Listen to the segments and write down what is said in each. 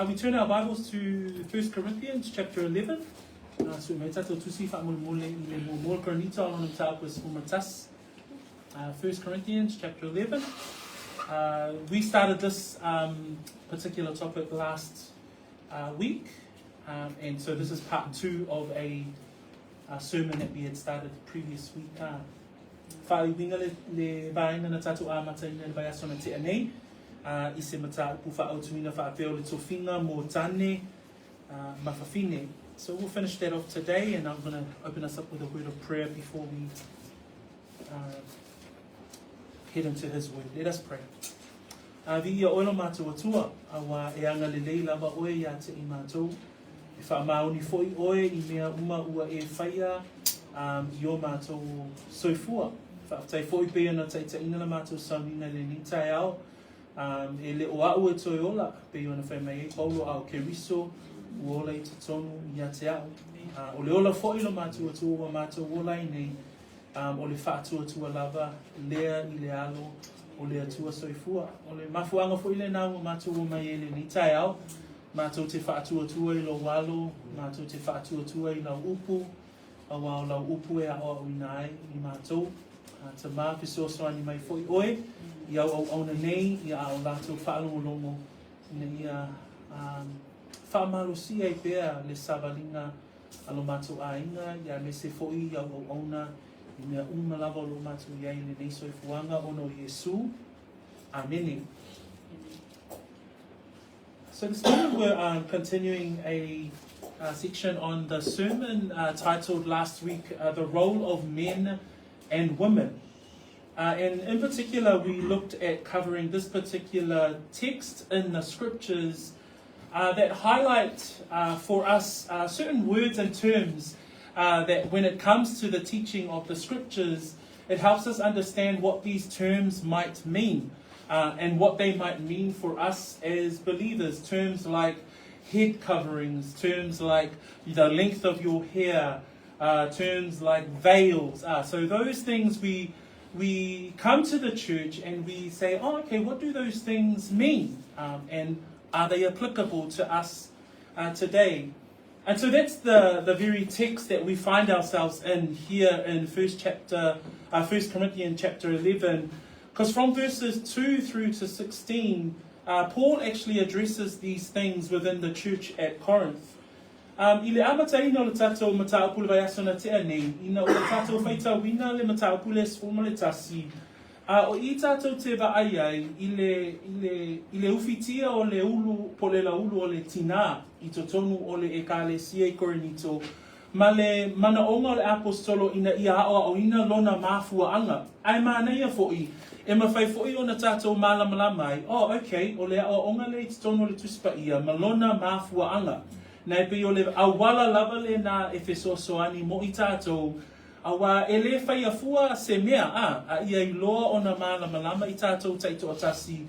We turn our Bibles to 1 Corinthians chapter 11. So mai tātou tusi whaamolemole i le muamua o Korinito a lona mataupu e 11. 1 Corinthians chapter 11. We started this particular topic last week, and so this is part 2 of a sermon that we had started the previous week. Whaaiwinga le, le vaenga na tātou āmataina i le vaiaso na tea nei, i se mataupu whaautuina whaapea o le tofinga mō tane ma whawhine. So we'll finish that off today, and I'm going to open us up with a word of prayer before we head into his word. Let us pray. A viia oe lo mātou Atua, auā e agalelei lava oe iā te i mātou, e whaamaoni foʻi oe i mea uma ua e whaia i o mātou soifua. Faafetai foʻi pei ona taitaina la mātou sauniga i lenei taeao, e le o aʻu e toe ola, pei ona fai mai ai Paulo a o Keriso ua ola i totonu ia te aʻu. O le ola foʻi lo mātou Atua ua mātou ola ai nei, o le faatuatua lava lea i le alo o le Atua soifua. O le mafuaaga foi lenā ua matou omai ai i lenei taeao, matou te faatuatua i lou alo, matou te faatuatua i lau upu, auā o lau upu e aʻoaʻoina ai i matou. Tamā, fesoasoani mai foi oe i au auauna nei i a o latou faalogologo ina ia faamalosi ai pea le savaliga a lo matou aiga, aemaise foi i au auauna i mea uma lava o lo o matou i ai i lenei soifuaga ona o Iesu. Amene. So this morning we're continuing a section on the sermon titled last week, The Role of Men and Women. And in particular, we looked at covering this particular text in the scriptures that highlight for us certain words and terms that when it comes to the teaching of the scriptures, it helps us understand what these terms might mean and what they might mean for us as believers. Terms like head coverings, terms like the length of your hair, terms like veils. So those things we come to the church and we say, oh, okay, what do those things mean? And are they applicable to us today? And so that's the very text that we find ourselves in here in 1 Corinthians chapter 11. Because from verses 2 through to 16, Paul actually addresses these things within the church at Corinth. I le amataina o le tatou mataupu le vaiaso na tea nei, ina ua tatou faitauina le mataupu le 11, a o i tatou te vaai ai i le, i le, i le ufitia o le ulu po le laulu o le tinā i totonu o le Ekalesia i Korinito, ma le manaʻoga o le Aposetolo ina ia aʻoaʻoina lona mafuaaga. Ae manaia foʻi, e mafai foʻi ona tatou malamalama ai, oh, okay, o le aʻoaʻoga lea i totonu o le Tusi Paia ma lona mafuaaga. Na e pei o le auala lava lenā e fesoasoani mo i tatou, auā e lē faia fua se mea, a, a ia iloa ona malamalama i tatou taitoatasi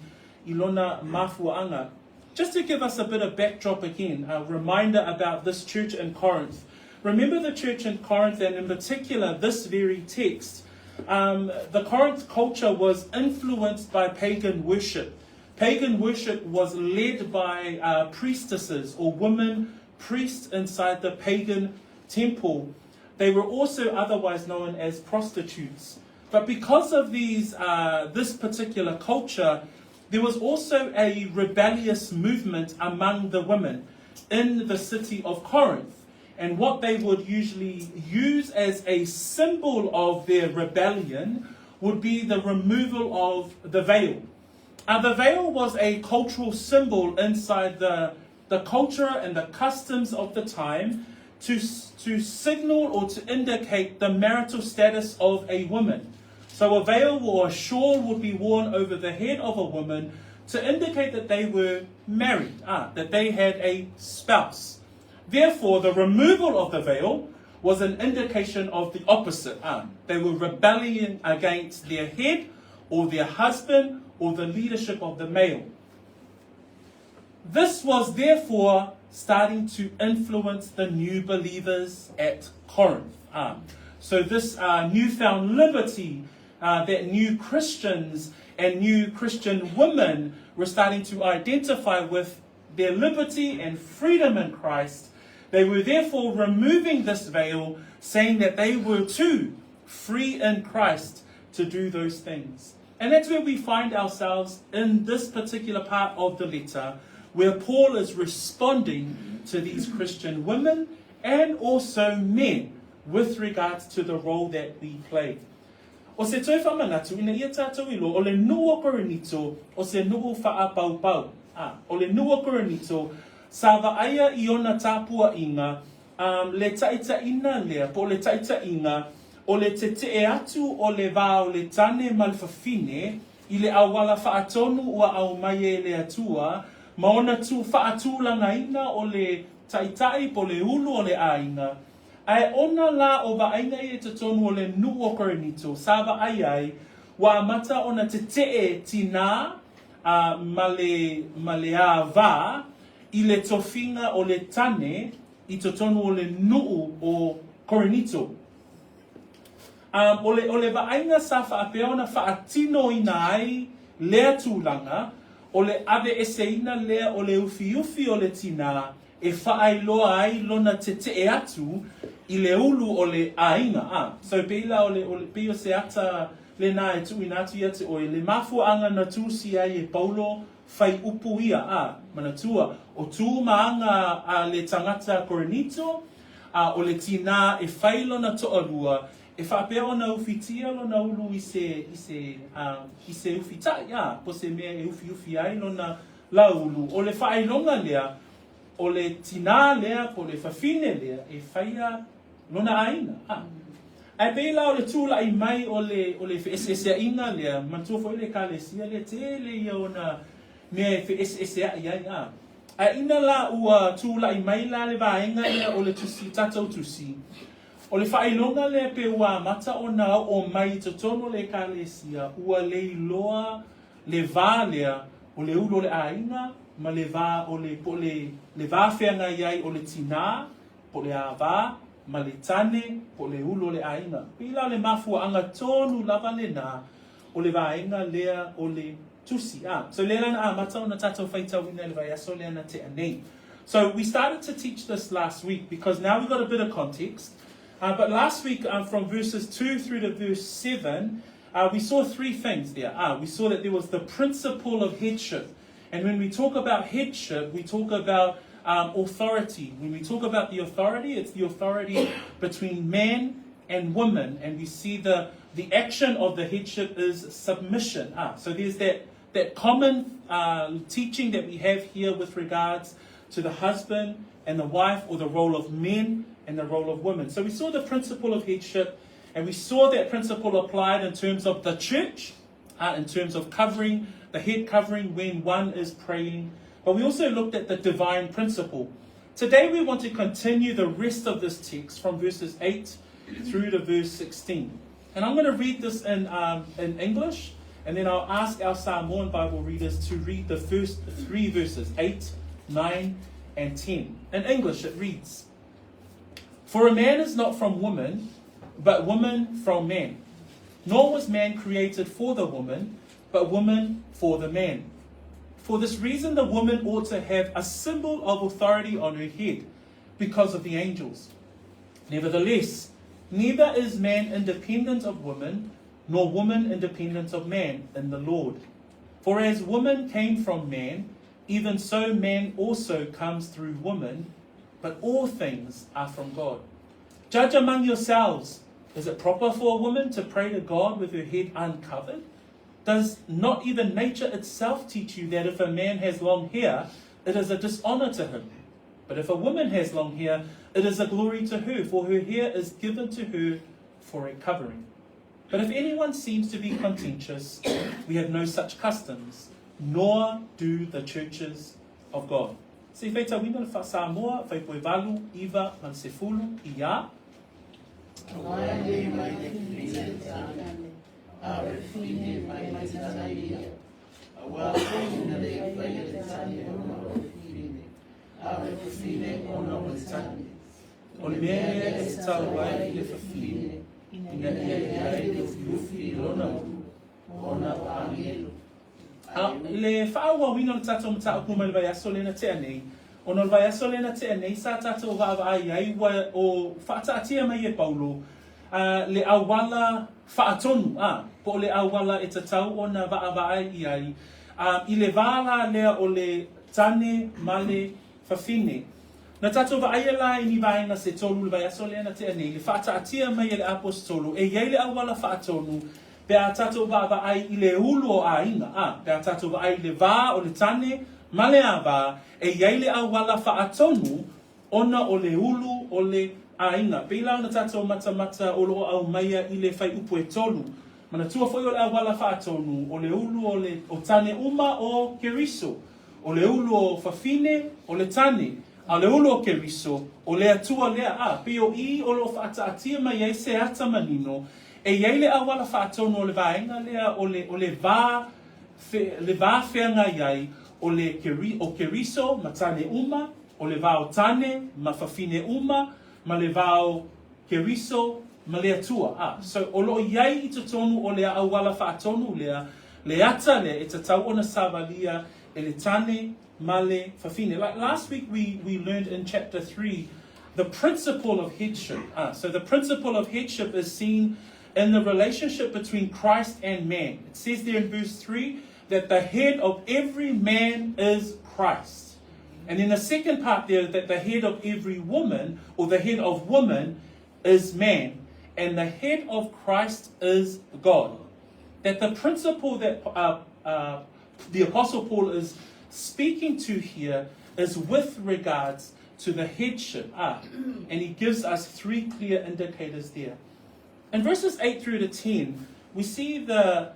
i lona mafuaaga. Just to give us a bit of backdrop again, a reminder about this church in Corinth. Remember the church in Corinth, and in particular this very text. The Corinth culture was influenced by pagan worship. Pagan worship was led by priestesses or women priests inside the pagan temple. They were also otherwise known as prostitutes. But because of this particular culture, there was also a rebellious movement among the women in the city of Corinth. And what they would usually use as a symbol of their rebellion would be the removal of the veil. The veil was a cultural symbol inside the culture and the customs of the time to signal or to indicate the marital status of a woman. So a veil or a shawl would be worn over the head of a woman to indicate that they were married, that they had a spouse. Therefore, the removal of the veil was an indication of the opposite. They were rebelling against their head or their husband or the leadership of the male. This was therefore starting to influence the new believers at Corinth. So this newfound liberty that new Christians and new Christian women were starting to identify with their liberty and freedom in Christ. They were therefore removing this veil, saying that they were too free in Christ to do those things. And that's where we find ourselves in this particular part of the letter, where Paul is responding to these Christian women and also men with regards to the role that we play. O se toe faamanatu, ina ia tatou iloa, o le nuu o Korinito, o se nuu faapaupau. A, o le nuu o Korinito, sa vaaia i ona tapuaiga, a, le taitaiina lea, po o le taitaiga, o le tetee atu o le va o le tane ma le fafine i le auala faatonu ua aumai e le Atua ma ona tu faatulagaina o le taitai po o le ulu o le aiga, Ae ona la o vaaiga ia i totonu o le nuu o Korinito, sa vaai ai, ua amata ona tetee tinā a ma le, ma le āvā i le tofiga o le tane i totonu o le nuu o Korinito. A, o le, o le vaaiga sa faapea ona faatinoina ai lea tulaga, o le aveeseina lea o le ufiufi o le tinā e faailoa ai lona tetee atu i le ulu o le aiga, a. So pei la o le, o le, pei o se ata lenā e tuuina atu ia te oe, le mafuaaga na tusi ai e Paulo fai upu ia, a. Manatua, o tu ma aga a le tagata Korinito, a o le tinā e fai lona toalua, e faapea ona ufitia lona ulu i se, i se, a, i se ufitai, a, po se mea e ufiufi ai lona Laulu, o le faailoga lea, o le tinā lea po o le fafine lea e faia lona aiga. A. Ae pei la o le tulai mai o le, o le feeseeseaiga lea, manatua foi le Ekalesia lea, tele ia ona mea e feeseeseai ai. A. Ae ina la ua tulai mai la le vaega lea o le tusi, tatou tusi, o le faailoga lea pe ua amata ona oo mai i totonu o le Ekalesia, ua leiloa le va lea o le ulu o le aiga ma le va o le, po o le, le va feagai ai o le tinā, po o le āvā, ma le tane, po o le ulu o le aiga. Pei la o le mafuaaga tonu lava lenā o le vaega lea o le tusi. A, so lea la na amata ona tatou faitauina i le vaiaso lea na tea nei. So we started to teach this last week because now we've got a bit of context. But last week from verses 2 through to verse 7, we saw three things there. We saw that there was the principle of headship. And when we talk about headship, we talk about authority. When we talk about the authority, it's the authority between man and woman. And we see the, the action of the headship is submission. So there's that, that common teaching that we have here with regards to the husband and the wife, or the role of men and the role of women. So we saw the principle of headship, and we saw that principle applied in terms of the church, in terms of covering, the head covering when one is praying. But we also looked at the divine principle. Today we want to continue the rest of this text from verses 8 through to verse 16. And I'm going to read this in, in English, and then I'll ask our Samoan Bible readers to read the first three verses 8, 9, and 10. In English, it reads For a man is not from woman, but woman from man. Nor was man created for the woman, but woman for the man. For this reason, the woman ought to have a symbol of authority on her head, because of the angels. Nevertheless, neither is man independent of woman, nor woman independent of man in the Lord. For as woman came from man, even so man also comes through woman, but all things are from God. Judge among yourselves is it proper for a woman to pray to God with her head uncovered? Does not even nature itself teach you that if a man has long hair, it is a dishonor to him? But if a woman has long hair, it is a glory to her, for her hair is given to her for a covering. But if anyone seems to be contentious, we have no such customs, nor do the churches of God. Se i faitauina le faa-Samoa, fuaipua valu, iva, ma le sefulu, iā. Aua e mai le fafine le tane, a o le fafine mai le tane ia. Aua foi ina le faia le tane ona o le fafine, a o le fafine ona o le tane. O le mea lea e tatau ai i le fafine, ina ia i ai le ufiufi i lona ulu, ona o agelu. A i le faaauauina o le tatou mataupu mai le vaiaso lea na tea nei, ona o le vaiaso lea na tea nei sa tatou vaavaai ai ua o faataatia mai e Paulo a le auala faatonu, a, po o le auala e tatau ona vaavaai i ai, a, i le va la lea o le tane ma le fafine. Na tatou vaaia la i ni vaega se tolu i le vaiaso lea na tea nei, le faataatia mai e le Aposetolo e i ai le auala faatonu pe a tatou vaavaai i le ulu o aiga, a, pe a tatou vaai i le va o le tane ma le ava, e i ai le auala faatonu ona o le ulu o le aiga. Pei la ona tatou matamata o lo o aumaia i le fuaiupu e tolu. Manatua foi o le auala faatonu o le ulu o le o tane uma o Keriso. O le ulu o fafine, o le tane, a o le ulu o Keriso, o le Atua lea. A, pei o i o lo o faataatia mai ai se ata manino, e i ai le auala faatonu o le vaega lea o le, o le va, fe, le va feagai ai o le Keri, o Keriso ma tane uma, o le va o tane ma fafine uma, ma le va o Keriso ma le Atua. A, so, o lo o i ai i totonu o le auala faatonu lea, le ata lea e tatau ona savalia e le tane ma le fafine. Like last week we, we learned in chapter 3 the principle of headship. Ah, so the principle of headship is seen in the relationship between Christ and man. It says there in verse 3 that the head of every man is Christ. And then the second part there, that the head of every woman, or the head of woman, is man, and the head of Christ is God. That the principle that uh, uh, the Apostle Paul is speaking to here is with regards to the headship. Ah, and he gives us three clear indicators there. In verses 8 through to 10, we see the,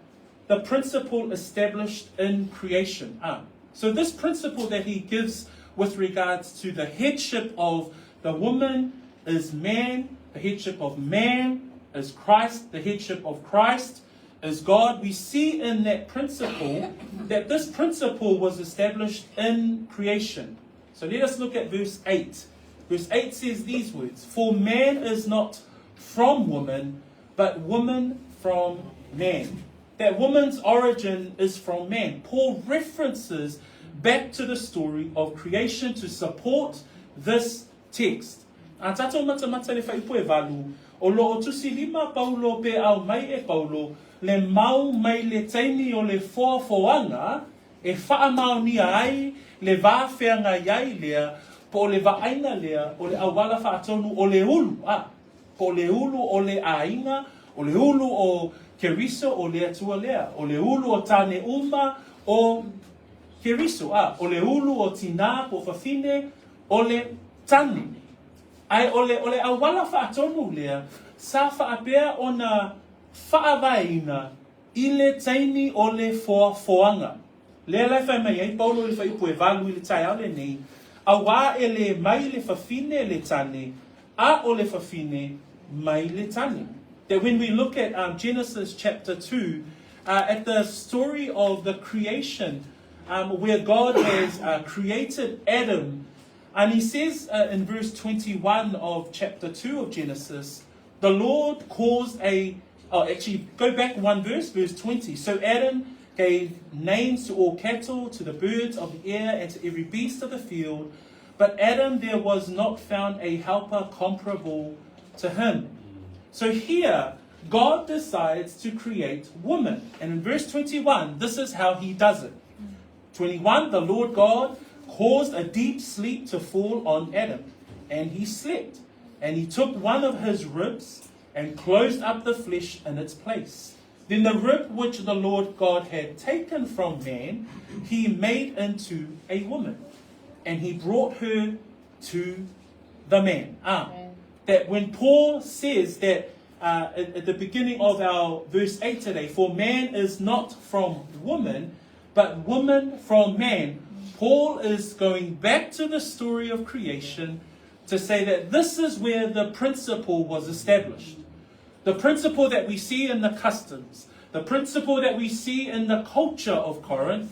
the principle established in creation. Ah. So this principle that he gives with regards to the headship of the woman is man, the headship of man is Christ, the headship of Christ is God. We see in that principle that this principle was established in creation. So let us look at verse 8. Verse 8 says these words For man is not from woman, but woman from man. That woman's origin is from man. Paul references back to the story of creation to support this text. A tatou matamata le fuaiupu e valu, o lo o tusi lima Paulo pe aumai e Paulo le mau mai le taimi o le foafoaga e faamaonia ai le va feagai ai lea po o le vaaiga lea o le auala faatonu o le ulu, a, po o le ulu o le aiga, o le ulu o Keriso o le Atua lea, o le ulu o tane uma o Keriso, a, o le ulu o tinā po o fafine o le tane. Ae o le, o le auala faatonu lea sa faapea ona faavaeina I le taimi o le foafoaga. Lea la e fai mai ai Paulo i le fuaiupu e valu i le taeao lenei, Auā e lē mai le fafine le tane, a o le fafine mai le tane. That when we look at um, Genesis chapter 2, uh, at the story of the creation, um, where God has uh, created Adam, and he says uh, in verse 21 of chapter 2 of Genesis, the Lord caused a Oh, actually, go back one verse, verse 20. So Adam gave names to all cattle, to the birds of the air, and to every beast of the field. But Adam there was not found a helper comparable to him. So here, God decides to create woman. And in verse 21, this is how he does it. 21, the Lord God caused a deep sleep to fall on Adam, and he slept. And he took one of his ribs and closed up the flesh in its place. Then the rib which the Lord God had taken from man, he made into a woman, and he brought her to the man. Ah, that when Paul says that uh, at, at the beginning of our verse 8 today, for man is not from woman, but woman from man, Paul is going back to the story of creation to say that this is where the principle was established. The principle that we see in the customs, the principle that we see in the culture of Corinth,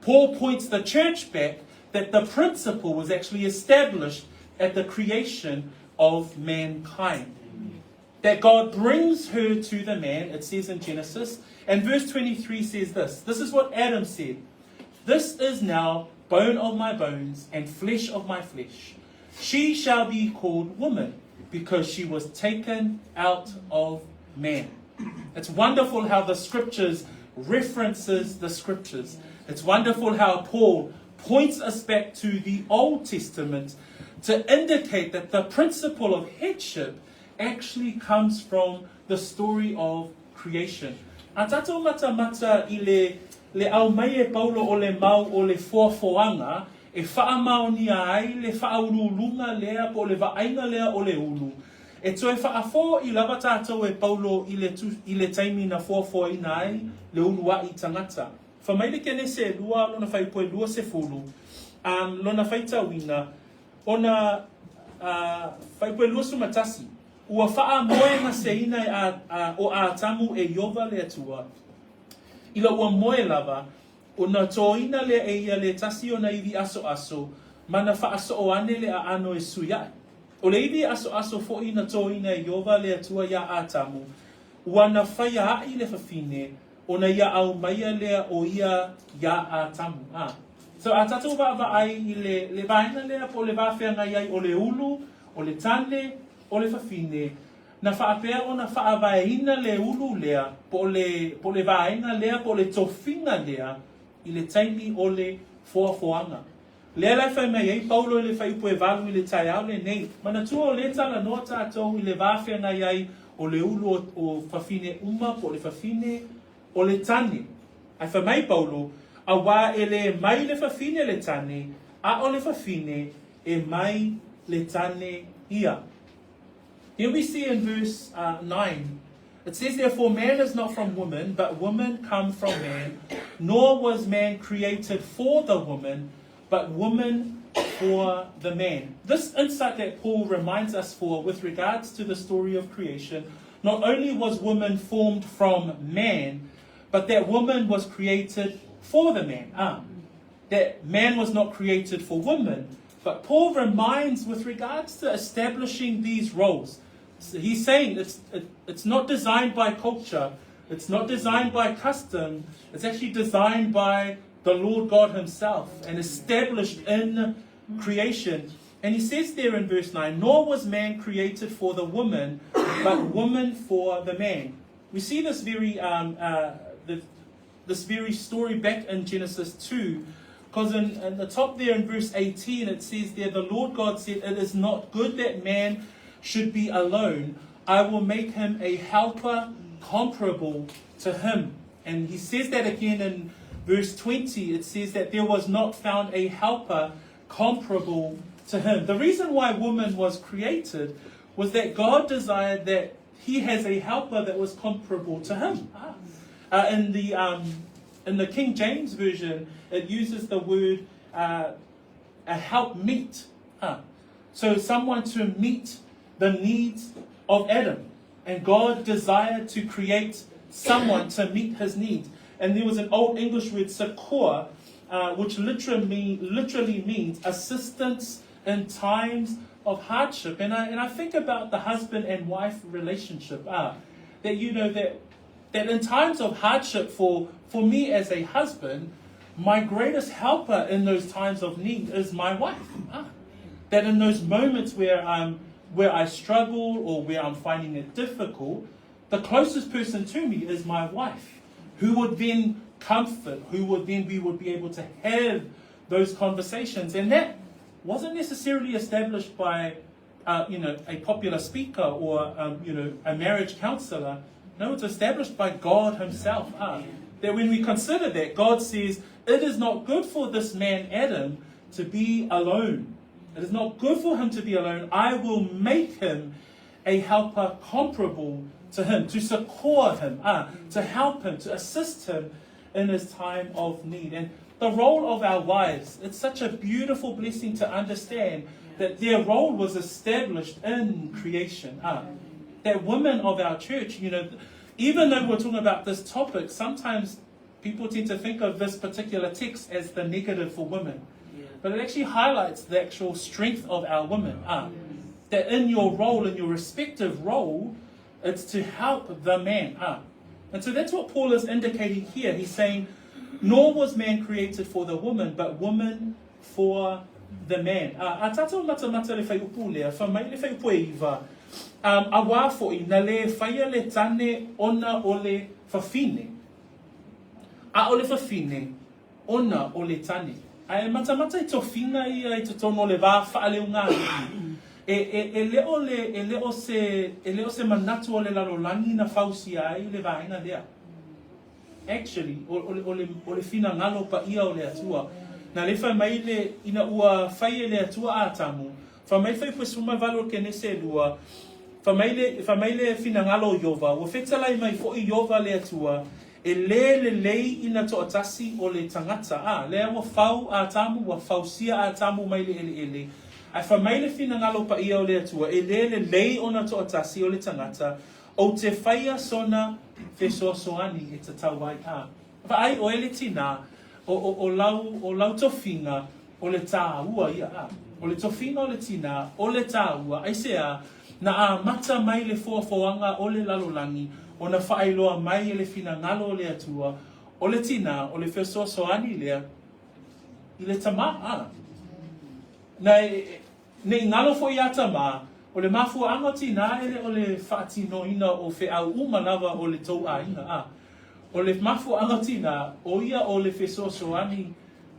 Paul points the church back that the principle was actually established at the creation of mankind. That God brings her to the man, it says in Genesis, And verse 23 says this. This is what Adam said. This is now bone of my bones and flesh of my flesh. She shall be called woman because she was taken out of man. It's wonderful how the scriptures references the scriptures. It's wonderful how Paul points us back to the Old Testament to indicate that the principle of headship actually comes from the story of creation. A tatou matamata i le, le aumai e Paulo o le mau o le foafoaga e faamaonia ai le faauluuluga lea po o le vaaiga lea o le ulu, e toe faafoi lava tatou e Paulo i le, i le taimi na foafoaina ai le uluai tagata. Fai mai le Kenese e lua lona fuaiupu e 20, um, lona faitauina, ona uh, fuaiupu e 21, Ua faamoegaseina e a, a, o Atamu e Iova le Atua, ila ua moe lava, ona tōina lea e ia le tasi ona ivi asoaso, ma na faasoo ane le aano e sui aʻe. O le ivi asoaso foʻi na tōina e Iova le Atua iā Atamu, ua na faia aʻi le fafine, ona ia aumaia lea o ia iā Atamu. A. So a tatou vaavaai i le, le vaega lea po o le va feagai ai o le ulu, o le tane, o le fafine, na faapea ona faavaeina le ulu lea po o le, po o le vaega lea po o le tofiga lea i le taimi o le foafoaga. Lea la e fai mai ai Paulo i le fuaiupu e valu i le taeao lenei, Manatua o lea e talanoa tatou i le va feagai ai o le ulu o, o fafine uma po o le fafine o le tane. Ae fai mai Paulo, Auā e lē mai le fafine le tane, a o le fafine e mai le tane ia. Here we see in verse uh, 9, it says, Therefore, man is not from woman, but woman come from man. Nor was man created for the woman, but woman for the man. This insight that Paul reminds us for with regards to the story of creation, not only was woman formed from man, but that woman was created for the man. Ah, that man was not created for woman. But Paul reminds with regards to establishing these roles, so he's saying it's, it, it's not designed by culture, it's not designed by custom, it's actually designed by the Lord God Himself and established in creation. And he says there in verse 9, Nor was man created for the woman, but woman for the man. We see this very, um, uh, the, this very story back in Genesis 2, because in, in the top there in verse 18, it says there, The Lord God said, It is not good that man should be alone. I will make him a helper comparable to him. And he says that again in verse 20. It says that there was not found a helper comparable to him. The reason why woman was created was that God desired that he has a helper that was comparable to him. Ah. Uh, in, the, um, in the King James Version, it uses the word uh, a help meet. Huh. So someone to meet the needs of Adam. And God desired to create someone to meet his needs. And there was an old English word, succor, uh, which literally, literally means assistance in times of hardship. And I, and I think about the husband and wife relationship. Uh, that, you know, that, that in times of hardship for, for me as a husband, my greatest helper in those times of need is my wife. Ah. That in those moments where I'm where I struggle or where I'm finding it difficult, the closest person to me is my wife, who would then comfort, who would then we would be able to have those conversations. And that wasn't necessarily established by uh, you know, a popular speaker or um, you know, a marriage counselor. No, it's established by God Himself. Ah, that when we consider that, God says, It is not good for this man Adam to be alone. It is not good for him to be alone. I will make him a helper comparable to him, to succor him, ah, to help him, to assist him in his time of need. And the role of our wives, it's such a beautiful blessing to understand that their role was established in creation. Ah, that women of our church, you know, even though we're talking about this topic, sometimes people tend to think of this particular text as the negative for women. Yeah. But it actually highlights the actual strength of our women. Ah, that in your role, in your respective role, it's to help the man. Ah, And so that's what Paul is indicating here. He's saying, nor was man created for the woman, but woman for the man. A, a tātou matamata le whaiupu lea, wha mai le whaiupu e iwa, um, a wā fo'i, na le whaia le tane ona o le whawhine. A o le whawhine, ona o le tane. A e matamata i tofiga ia i totonu o le va faaleugāli'i. E, e, e le o le, e le o se, e le o se manatu o le lalolagi na fausia ai le vaega lea. Actually, o, o, le, o, le, o le finagalo paia o le Atua. Na le fai mai le, ina ua fai e le Atua Atamu, fai mai fai pue 18 o Kenese e lua, fai mai le, fai mai le finagalo o Iova, ua fetalai mai fo'i Iova le Atua, E lē lelei ina toatasi o le tagata, a, lea ua fau Atamu, ua fausia Atamu mai le eleele, ae fai mai le finagalo paia o le Atua, e lē lelei ona toatasi o le tagata, ou te whaia sona fesoasoani e tatau ai, a. Vaai oe le tinā, o, o, o lau, o lau tofiga, o le tāua ia, a. O le tofiga o le tinā, o le tāua, aisea, na amata mai le foafoaga o le lalolagi, ona faailoa mai e le finagalo o le Atua, o le tinā, o le fesoasoani lea i le tamā, a. Na e, ne i galo foi iā tamā, o le mafuaaga o tinā e le o le faatinoina o feau uma lava o le tou aiga, a. O le mafuaaga o tinā, o ia o le fesoasoani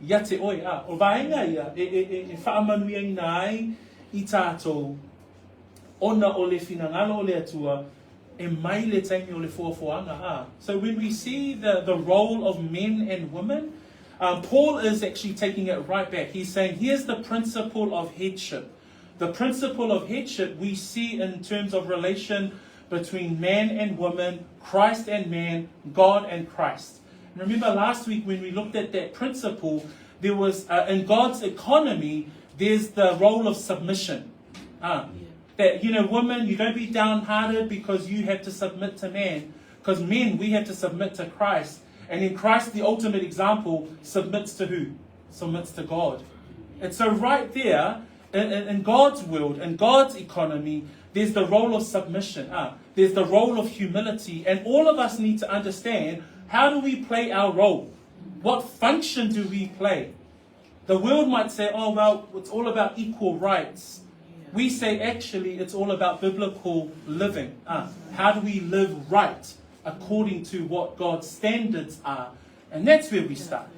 ia te oe, a. O vaega ia e, e, e, e faamanuiaina ai i tātou ona o le finagalo o le Atua e mai le taimi o le foafoaga, a. So when we see the, the role of men and women, Paul is actually taking it right back. He's saying, here's the principle of headship. The principle of headship we see in terms of relation between man and woman, Christ and man, God and Christ. And remember last week when we looked at that principle, there was, in God's economy, there's the role of submission. Yeah. That, you know, women, you don't be downhearted because you have to submit to man. Because men, we have to submit to Christ. And in Christ, the ultimate example, submits to who? Submits to God. And so right there, in, in, in God's world, in God's economy, there's the role of submission. There's the role of humility. And all of us need to understand, how do we play our role? What function do we play? The world might say, oh, well, it's all about equal rights. We say, actually, it's all about biblical living. How do we live right according to what God's standards are? And that's where we start.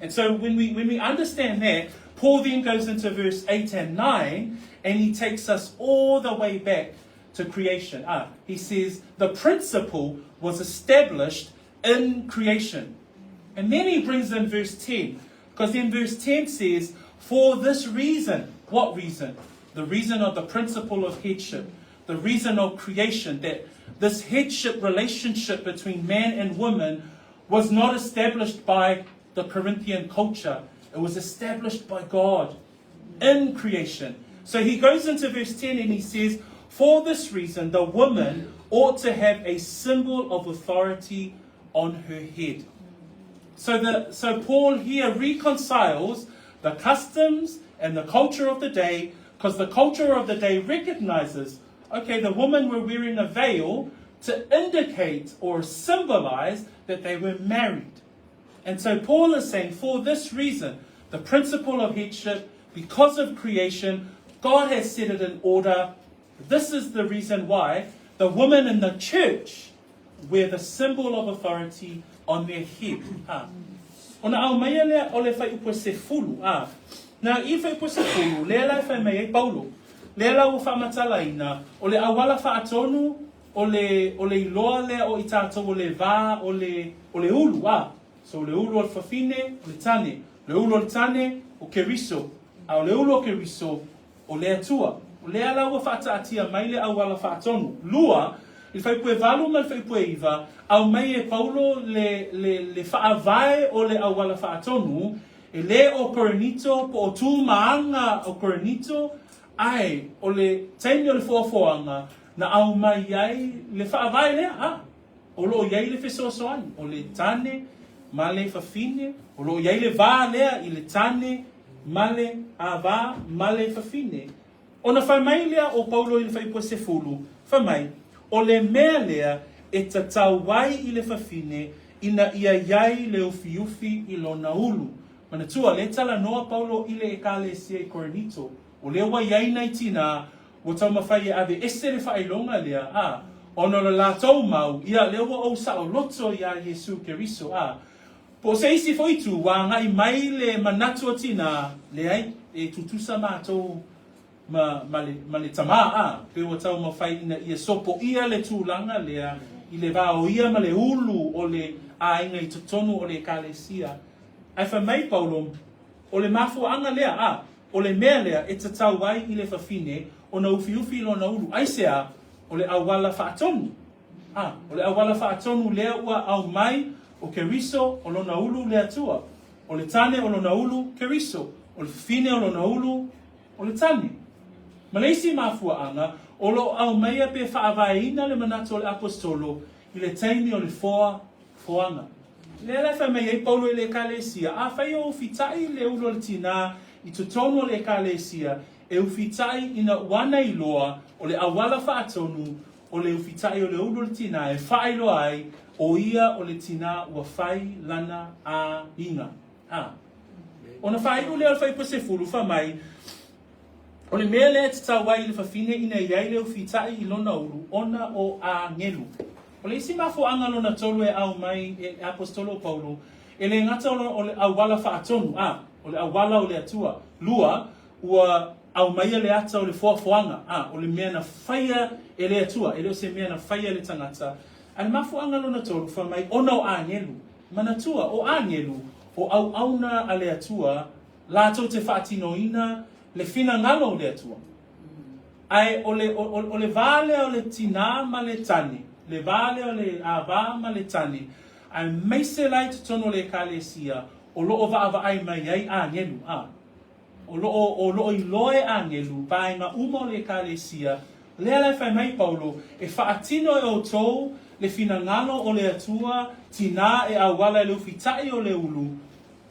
And so when we, when we understand that, Paul then goes into verse 8 and 9, and he takes us all the way back to creation. He says, the principle was established in creation. And then he brings in verse 10, because then verse 10 says, for this reason, what reason? The reason of the principle of headship, the reason of creation, that this headship relationship between man and woman was not established by the Corinthian culture. It was established by God in creation. So he goes into verse 10 and he says, for this reason, the woman ought to have a symbol of authority on her head. So, the, so Paul here reconciles the customs and the culture of the day, because the culture of the day recognizes, okay, the women were wearing a veil to indicate or symbolize that they were married. And so Paul is saying, for this reason, the principle of headship, because of creation, God has set it in order. This is the reason why the women in the church wear the symbol of authority on their head. Ha. Ona aumaia lea o le whaiupu e sefulu. A. Na i whaiupu e sefulu, lea la e whai mai ai Paulo. Lea la ua whaamatalaina, o le auala whaatonu, o le, o le iloa lea o i tātou o le vā, o le, o le ulu. A. So o le ulu o le fafine, o le tane. O le ulu o le tane, o Keriso. A o le ulu o Keriso, o le Atua. O lea la ua faataatia mai le auala faatonu. Lua, i le fuaiupu e valu ma le fuaiupu e iva, aumai e Paulo le, le, le faavae o le auala faatonu, e lē o Korinito po o tu ma aga o Korinito, ae o le taimi o le foafoaga na aumai ai le faavae lea, a, o lo o i ai le fesoasoani, o le tane ma le fafine, o lo o i ai le va lea i le tane ma le ava ma le fafine. Ona fai mai lea o Paulo i le fuaiupu e sefulu, fai mai, O le mea lea e tatau ai i le fafine ina ia i ai le ufiufi i lona ulu. Manatua, lea e talanoa Paulo i le Ekalesia i Korinito, o lea ua i ai nai tinā ua taumafai e ave ese le faailoga lea, ā, ona o le latou mau, ia, lea ua ou saoloto iā Iesu Keriso, ā, po o se isi foi itu, ua agai mai le manatu o tinā, leai, e tutusa matou ma, ma le, ma le tamā, ā, pei ua taumafai ina ia sopoia le tulaga lea i le va o ia ma le ulu o le aiga i totonu o le Ekalesia. Ae fai mai Paulo, O le mafuaaga lea, ā, o le mea lea e tatau ai i le fafine ona ufiufi lona ulu, aisea? O le auala faatonu. Ā, o le auala faatonu lea ua aumai o Keriso o lona ulu le Atua. O le tane o lona ulu, Keriso. O le fafine o lona ulu, o le tane. Ma le isi mafuaaga, o lo o aumaia pe faavaeina le manatu o le Aposetolo i le taimi o le foa, foaga. Lea la e fai mai ai Paulo i le Ekalesia, Afai o ufitai le ulu o le tinā i totonu o le Ekalesia, e ufitai ina ua ana iloa o le auala faatonu o le ufitai o le ulu o le tinā e faailoa ai o ia o le tinā ua fai lana aiga. A. Ona faaiu lea o le fuaiupu 10, fai mai, O le mea lea e tatau ai i le fafine ina i ai le ufitai i lona ulu, ona o agelu. O le isi mafuaaga lona tolu e aumai e le Aposetolo o Paulo, e le gata o le auala faatonu, a, o le auala o le Atua. Lua, ua aumaia le ata o le foafoaga, a, o le mea na faia e le Atua, e le o se mea na faia e le tagata. A le mafuaaga lona tolu, fai mai, ona o agelu. Manatua, o agelu, o auauna a le Atua, latou te faatinoina le finagalo o le Atua. Ae o le, o, o le va lea o le tinā ma le tane, le va lea o le ava ma le tane, aemaise la i totonu o le Ekalesia, o lo o vaavaai mai ai agelu, a. O lo o, o lo o iloa e agelu vaega uma o le Ekalesia, lea la e fai mai Paulo, e faatino e outou le finagalo o le Atua, tinā e auala i le ufitai o le ulu,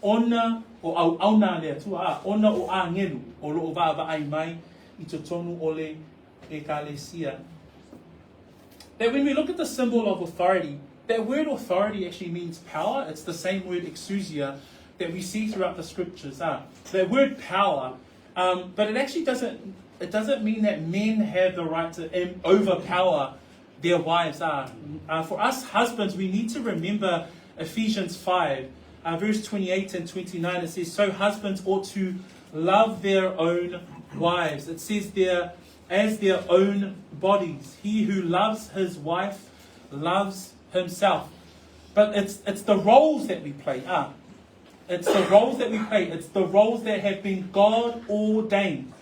ona o auauna a le Atua, a, ona o agelu o lo o vaavaai mai i totonu o le Ekalesia. That when we look at the symbol of authority, that word authority actually means power. It's the same word exousia that we see throughout the scriptures. That word power, but it actually doesn't, it doesn't mean that men have the right to overpower their wives. For us husbands, we need to remember Ephesians 5, verse 28 and 29. It says, So husbands ought to love their own wives. It says there, as their own bodies. He who loves his wife loves himself. But it's, it's the roles that we play. It's the roles that we play. It's the roles that have been God ordained.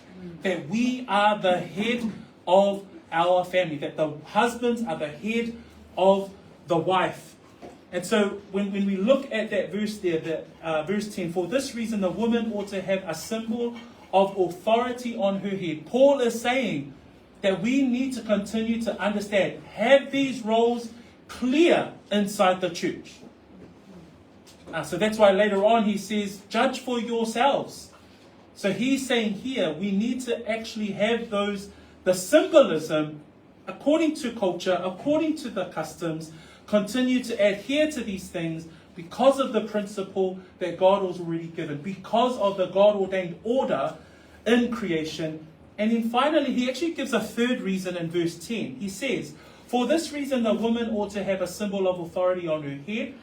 That we are the head of our family. That the husbands are the head of the wife. And so when, when we look at that verse there, that, verse 10, for this reason the woman ought to have a symbol of authority on her head. Paul is saying that we need to continue to understand, have these roles clear inside the church. So that's why later on he says, judge for yourselves. So he's saying here, we need to actually have those, the symbolism, according to culture, according to the customs, continue to adhere to these things because of the principle that God has already given, because of the God-ordained order in creation. And then finally, he actually gives a third reason in verse 10. He says, for this reason, the woman ought to have a symbol of authority on her head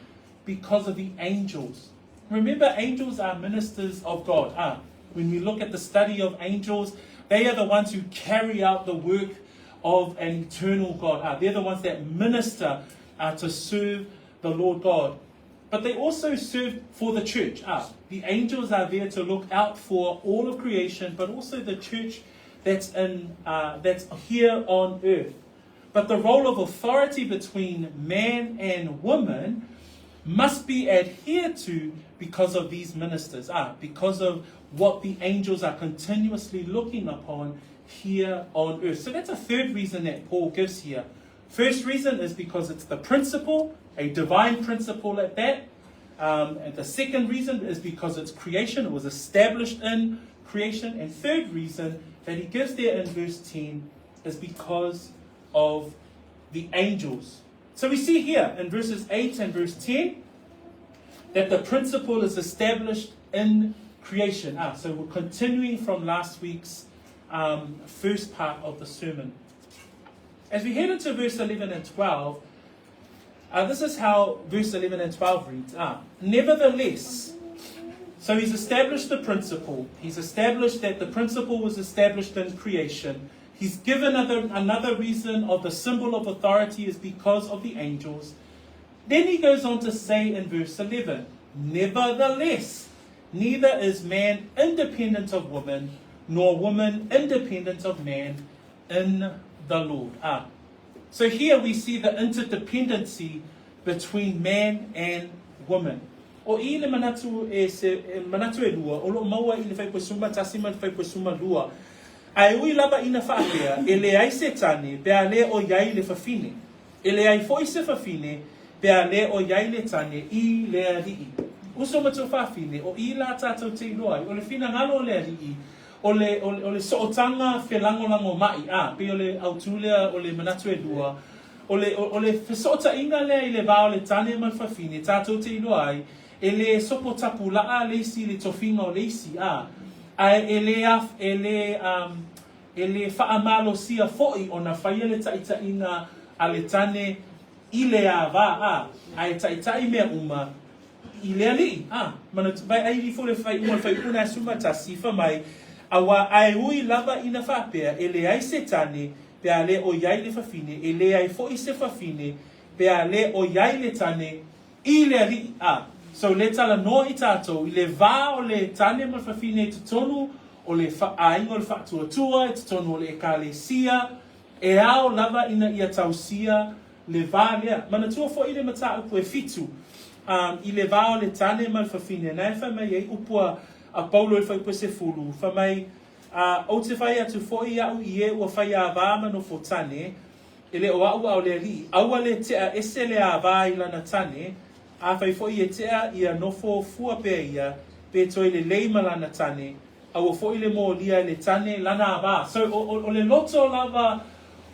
because of the angels. Remember, angels are ministers of God. When we look at the study of angels, they are the ones who carry out the work of an eternal God. They're the ones that minister to serve the Lord God. But they also serve for the church. The angels are there to look out for all of creation, but also the church that's here on earth. But the role of authority between man and woman must be adhered to because of these ministers, because of what the angels are continuously looking upon here on earth. So that's a third reason that Paul gives here. First reason is because it's the principle, a divine principle at that. And the second reason is because it's creation. It was established in creation. And third reason that he gives there in verse 10 is because of the angels. So we see here in verses 8 and verse 10 that the principle is established in creation. Ah, so we're continuing from last week's um, first part of the sermon. As we head into verse 11 and 12, uh, this is how verse 11 and 12 reads. Ah, Nevertheless, so he's established the principle. He's established that the principle was established in creation. He's given another, another reason of the symbol of authority is because of the angels. Then he goes on to say in verse 11, Nevertheless, neither is man independent of woman, nor woman independent of man in the Lord. Ah. So here we see the interdependency between man and woman. O i le manatu e, se, e manatu e lua, o loo maua i le whaipuesuma tasi ma le whaipuesuma lua. A e ui lava ina whaapea, e leai se tane, pe a le o iai le fafine. E leai foi se fafine, pe a le o iai le tane i le alii. Uso ma tuafafine, o i la tatou te iloa ai, o le finagalo o le alii, o le, o le, o le sootanga felagolagomai, a, pei o le autu lea o le manatu e lua, o le, o, o le fesootaiga lea i le va o le tane ma le fafine, tatou te iloa ai, e le sopo tapulaa le isi i le tofiga o le isi, a, ae e le, e le, um, E le faamalosia foi ona faia le taitaiga a le tane i le ava, a, a e taitai mea uma i le alii, a. Manatu, vai ai ifo le fai uma le fai una suma tasi fa mai, aua ae ui lava ina faapea, e leai se tane, pe a le o iai le fafine, e leai foi se fafine, pe a le o iai le tane i le alii, a. So le talanoa i tatou i le va o le tane ma le fafine i totonu o le aiga o le faatuatua, i totonu o le ekalesia, e ao lava ina ia tausia le va lea. Manatua foi le mataupu e fitu, um, i le va o le tane ma le fafine, na e fai mai ai upu a, a Paulo i le fuaiupu e sefulu, fai mai, a, ou te fai atu foi iaʻu i e ua fai ava ma nofo tane, E le o aʻu a o le alii, aua le tea ese le ava i lana tane, afai foi e tea ia nofo fua pea ia, pe toe lelei ma lana tane, aua foi le molia e le tane lana ava. So, o, o, o le loto lava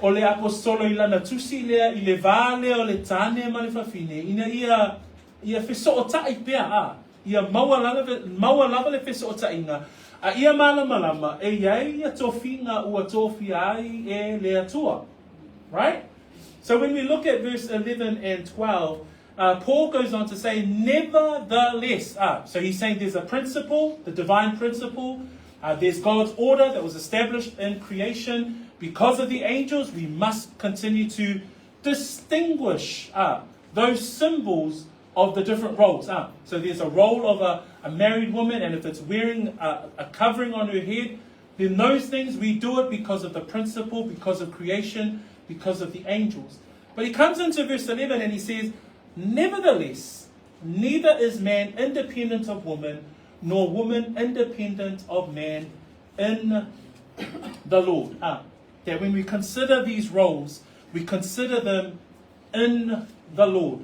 o le aposetolo i lana tusi lea, i le va lea o le tane ma le fafine, ina ia, ia fesootai pea, a, ia maua lava, maua lava le fesootaiga, a ia malamalama, e iai ia tofiga ua tofia ai e le Atua. Right? So when we look at verse 11 and 12, uh, Paul goes on to say, nevertheless. Ah, so he's saying there's a principle, the divine principle. Uh, there's God's order that was established in creation. Because of the angels, we must continue to distinguish uh, those symbols of the different roles. Ah, so there's a role of a, a married woman, and if it's wearing a, a covering on her head, then those things we do it because of the principle, because of creation, because of the angels. But he comes into verse 11 and he says, Nevertheless, neither is man independent of woman, nor woman independent of man in the Lord. Ah, that when we consider these roles, we consider them in the Lord.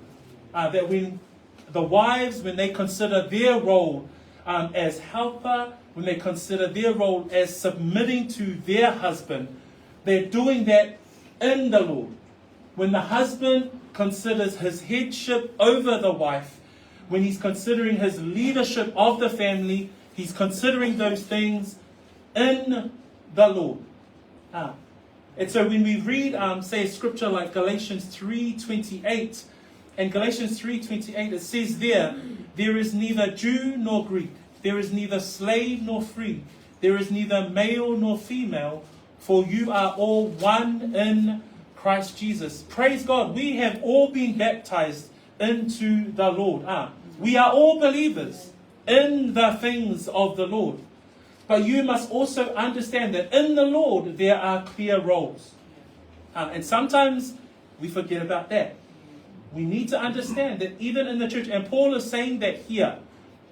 Uh, that when the wives, when they consider their role um, as helper, when they consider their role as submitting to their husband, they're doing that in the Lord. When the husband considers his headship over the wife, when he's considering his leadership of the family, he's considering those things in the Lord. Ah. And so when we read, um, say, a scripture like Galatians 3.28, and Galatians 3.28, it says there, there is neither Jew nor Greek, there is neither slave nor free, there is neither male nor female, for you are all one in Christ Jesus. Praise God, we have all been baptized into the Lord. Ah, we are all believers in the things of the Lord. But you must also understand that in the Lord there are clear roles. Uh, and sometimes we forget about that. We need to understand that even in the church, and Paul is saying that here.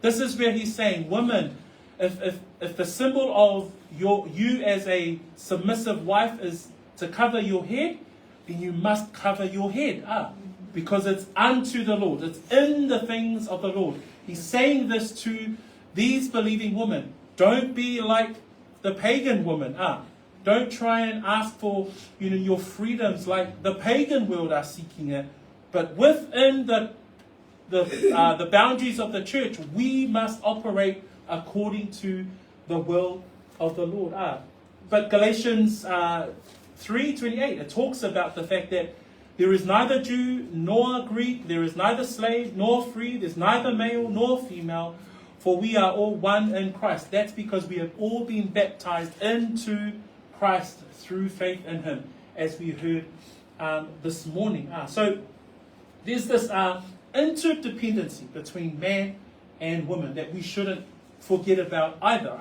This is where he's saying, women, if, if, if the symbol of your, you as a submissive wife is to cover your head, then you must cover your head up because it's unto the Lord. It's in the things of the Lord. He's saying this to these believing women. Don't be like the pagan woman. Ah, don't try and ask for you know your freedoms like the pagan world are seeking it. But within the boundaries of the church, we must operate according to the will of the Lord. But Galatians 3:28, it talks about the fact that there is neither Jew nor Greek, there is neither slave nor free, there's neither male nor female, for we are all one in Christ. That's because we have all been baptized into Christ through faith in him, as we heard this morning. So there's this interdependency between man and woman that we shouldn't forget about either.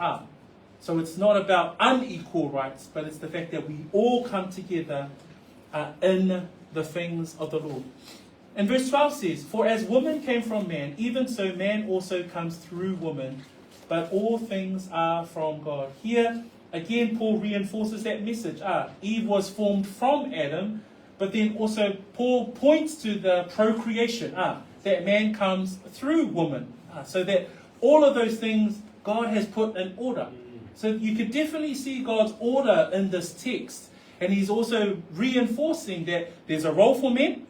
So it's not about unequal rights, but it's the fact that we all come together in the things of the Lord. And verse 12 says, For as woman came from man, even so man also comes through woman, but all things are from God. Here, again, Paul reinforces that message. Eve was formed from Adam, but then also Paul points to the procreation, that man comes through woman. So that all of those things God has put in order. So you could definitely see God's order in this text. And he's also reinforcing that there's a role for men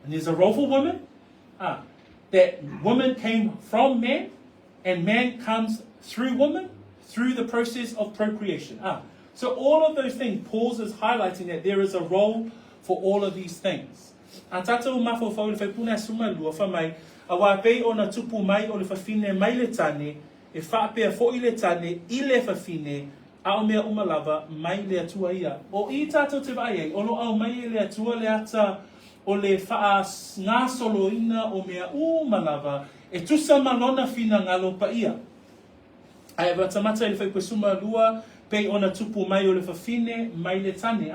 and there's a role for women. That woman came from man and man comes through woman through the process of procreation. So all of those things, Paul is highlighting that there is a role for all of these things. A tātou mafaufau le faipuna suma lua wha mai, a wā pei o na tupu mai o le whawhine mai le tane, e whaapea fo i le tane i le whawhine, a o mea umalava mai le atua ia. O i tātou te vai ei, o lo au mai e le atua le ata o le whaa ngā soloina o mea umalava, e tusa malona whina ngalo pa ia. Ai e tamata i le whaipue suma lua, pei ona tupu mai o le whawhine mai le tane.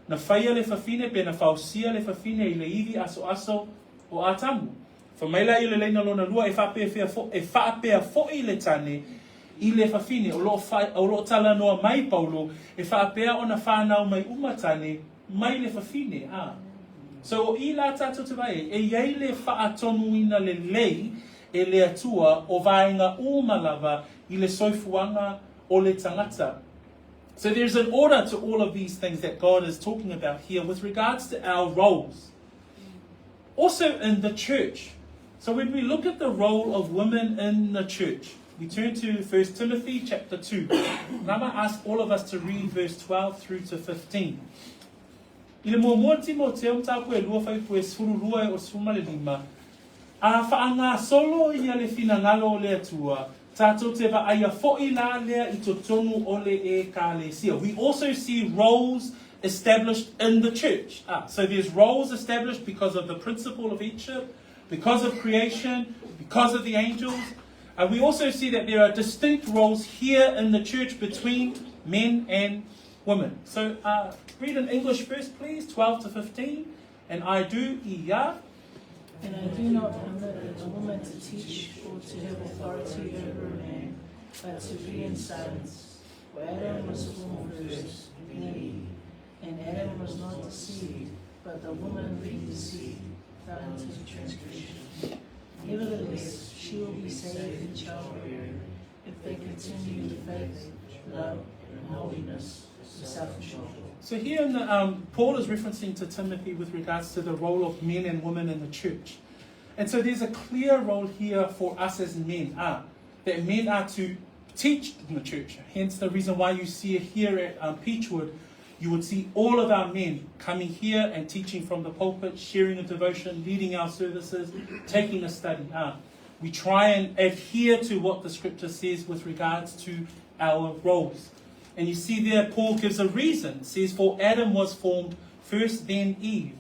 Na whaia le whawhine, pe na whausia le whawhine i le iwi aso aso o Atamu. Wha maila i le leina lona lua e whaapea fo i le tane i le whawhine. O lo tala noa mai Paulo e whaapea o na whanau mai umatane mai le whawhine. So o i la tātou te vai, e iei le whaatonu ina le lei e le atua o vaenga umalava i le soifuanga o le tangata. So there's an order to all of these things that God is talking about here with regards to our roles. Also in the church. So when we look at the role of women in the church, we turn to 1 Timothy chapter 2. And I'm going to ask all of us to read verse 12 through to 15. I le mua Timoteo mtāpu e lua whaipu e sfururua e o sfuma le lima, a whaanga solo ia le whina ngalo o le atua, tātou te va aia fo'i la lea i totonu o le e ka le sia. We also see roles established in the church. So there's roles established because of the principle of headship, because of creation, because of the angels. We also see that there are distinct roles here in the church between men and women. So read in English first, please, 12 to 15. And I do, iya. And I do not permit a woman to teach or to have authority over a man, but to be in silence. For Adam was formed first, then Eve. And Adam was not deceived, but the woman being deceived fell into transgression. Nevertheless, she will be saved in childbearing if they continue in faith, love, and holiness with self-control. So here in the, Paul is referencing to Timothy with regards to the role of men and women in the church. And so there's a clear role here for us as men, that men are to teach in the church. Hence the reason why you see it here at Peachwood, you would see all of our men coming here and teaching from the pulpit, sharing a devotion, leading our services, taking a study. We try and adhere to what the scripture says with regards to our roles. And you see there, Paul gives a reason. It says, for Adam was formed first, then Eve.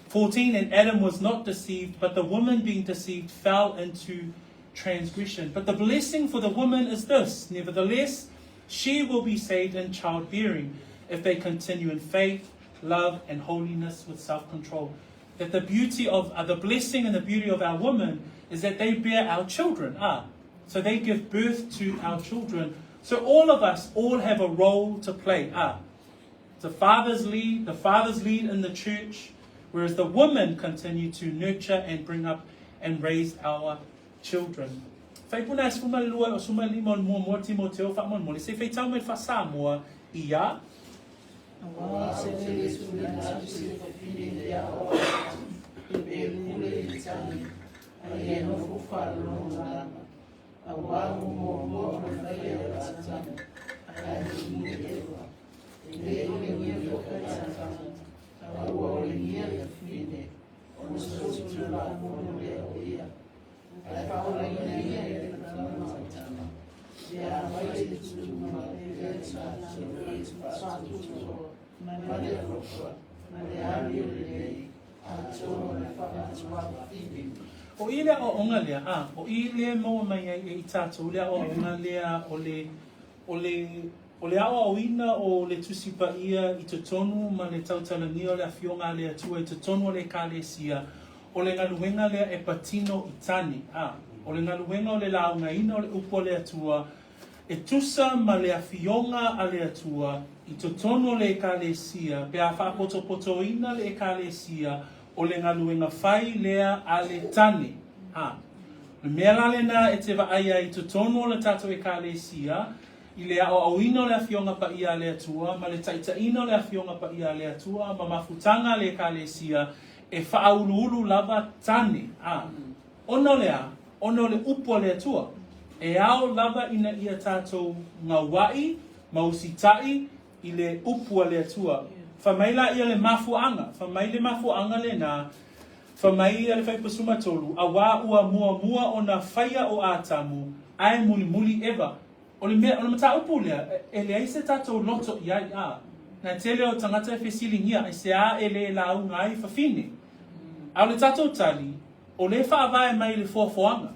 14, and Adam was not deceived, but the woman being deceived fell into transgression. But the blessing for the woman is this. Nevertheless, she will be saved in childbearing if they continue in faith, love, and holiness with self-control. That the beauty of the blessing and the beauty of our women is that they bear our children. So they give birth to our children. So all of us all have a role to play. The fathers lead in the church, whereas the women continue to nurture and bring up and raise our children. Whaipuna e sfuma lua o suma lima o mua mua Timoteo wha mon mole. Se whaitau mai whasa mua ia. Pe pule i le tane, a ia nofo faalogologo Auā ua muamua ona faia o Atamu, ae mulimuli Eva. E le olegia foi Atamu, a ua olegia le fafine, ona solitulafono lea o ia. Ae faaolaina ia e le tama o Tama, pe afai e tumau pea tatou i le faatuatua ma le alofa ma le amio lelei atoa ma le faamatuafafine. O i le aoaoga lea, a, o i lea e maua mai ai e i tatou le aoaoga lea o le, o le, o le aoaoina o le Tusi Paia i totonu ma le tautalagia o le Afioga a le Atua i totonu o le Ekalesia, o le galuega lea e patino i tane, a, o le galuega o le laugaina o le Upu a le Atua e tusa ma le Afioga a le Atua i totonu o le Ekalesia pe a faapotopotoina le Ekalesia o le galuega fai lea a le tane. A. O le mea la lena e te vaai ai i totonu o le tatou Ekalesia, i le aoaoina o le Afioga Paia a le Atua ma le taitaiina o le Afioga Paia a le Atua ma mafutaga a le Ekalesia, e faauluulu lava tane. A. Ona o le a? Ona o le Upu a le Atua. E ao lava ina ia tatou gaua'i ma usita'i i le Upu a le Atua. Fai mai laia le mafuaaga, fai mai le mafuaaga lena, fai mai le Fuaiupu 13, Auā ua muamua ona faia o Atamu, ae mulimuli Eva. O le mea, o le mataupu lea, e leai se tatou loto i ai, a. Na tele o tagata e fesiligia, aisea e le lauga ai fafine? A o le tatou tali, o lea e faavae mai i le foafoaga.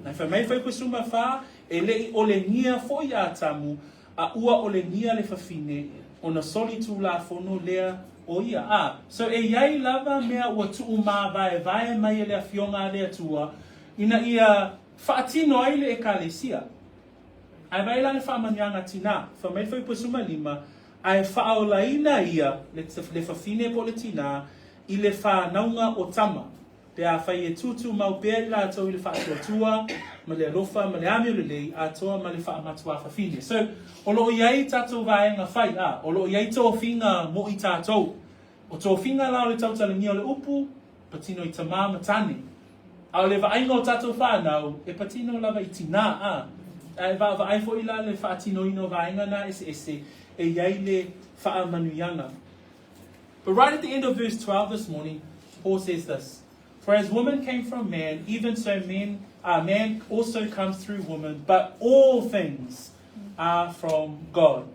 Na fai mai le Fuaiupu 14, e le i olegia foi Atamu, a ua olegia le fafine, ona solitulafono lea o ia. A, so e i ai lava mea ua tuumavaevae mai e le Afioga a le Atua, ina ia faatino ai le Ekalesia. Ae vaai la le faamanuiaga tinā, fai mai le Fuaiupu 15, ae faaolaina ia le fafine po o le tinā i le whanauga o tama, pe afai e tūtūmau pea i latou i le faatuatua ma le alofa ma le amio lelei atoa ma le faamatuafafine. So, o loo i ai tatou vaega fai, a, o loo i ai tofiga mo i tatou. O tofiga la o le tautalagia o le upu, patino i tamā ma tane. A o le vaaiga o tatou whanau, e patino lava i tinā, a. Ae vaavaai foi la le faatinoina o vaega na eseese, e i ai le faamanuiaga. But right at the end of verse 12 this morning, Paul says this: For as woman came from man, even so men, man also comes through woman, but all things are from God.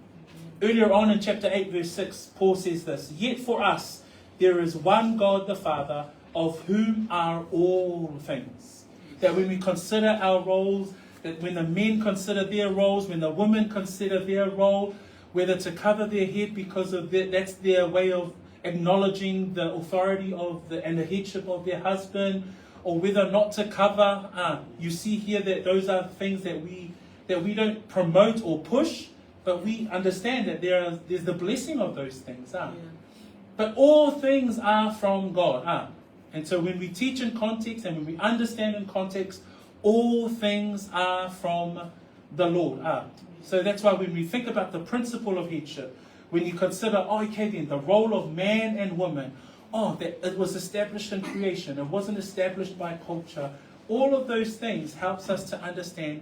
Earlier on in chapter 8, verse 6, Paul says this: Yet for us there is one God the Father, of whom are all things. That when we consider our roles, that when the men consider their roles, when the women consider their role, whether to cover their head because of their, that's their way of acknowledging the authority of the and the headship of their husband, or whether not to cover. You see here that those are things that we don't promote or push, but we understand that there's the blessing of those things. But all things are from God. And so when we teach in context and when we understand in context, all things are from the Lord. So that's why when we think about the principle of headship, when you consider, oh, okay, then the role of man and woman, oh, that it was established in creation, it wasn't established by culture. All of those things helps us to understand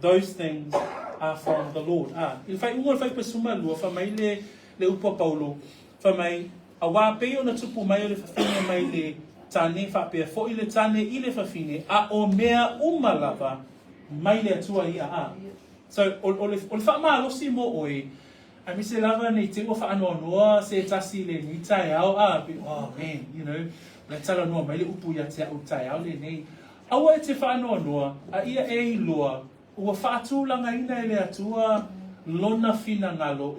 those things are from the Lord. I le faaiuga o le Fuaiupu 12, fai mai le upu a Paulo, fai mai, auā pei ona tupu mai o le fafine mai le tane, faapea foi le tane i le fafine, a o mea uma lava mai le Atua ia. So, o le faamalosi mo oe, aemaise lava nei te ua faanoanoa se tasi lenei taeao, a, pe, oh man, le talanoa mai le upu ia te au taeao lenei. Aua e te faanoanoa, a ia e iloa, ua faatulagaina e le Atua lona finagalo,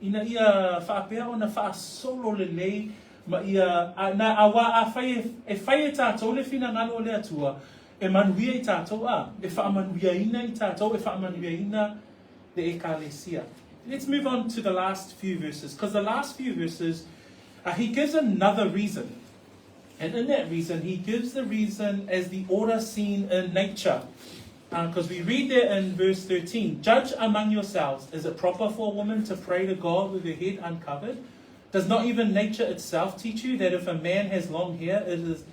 ina ia faapea ona faasolo lelei ma ia, a, na auā afai e fai e tatou le finagalo o le Atua, e manuia i tatou a, e faamanuiaina i tatou, e faamanuiaina le Ekalesia. Let's move on to the last few verses, because the last few verses, he gives another reason. And in that reason, he gives the reason as the order seen in nature. Because we read there in verse 13, "Judge among yourselves, is it proper for a woman to pray to God with her head uncovered? Does not even nature itself teach you that if a man has long hair, it is,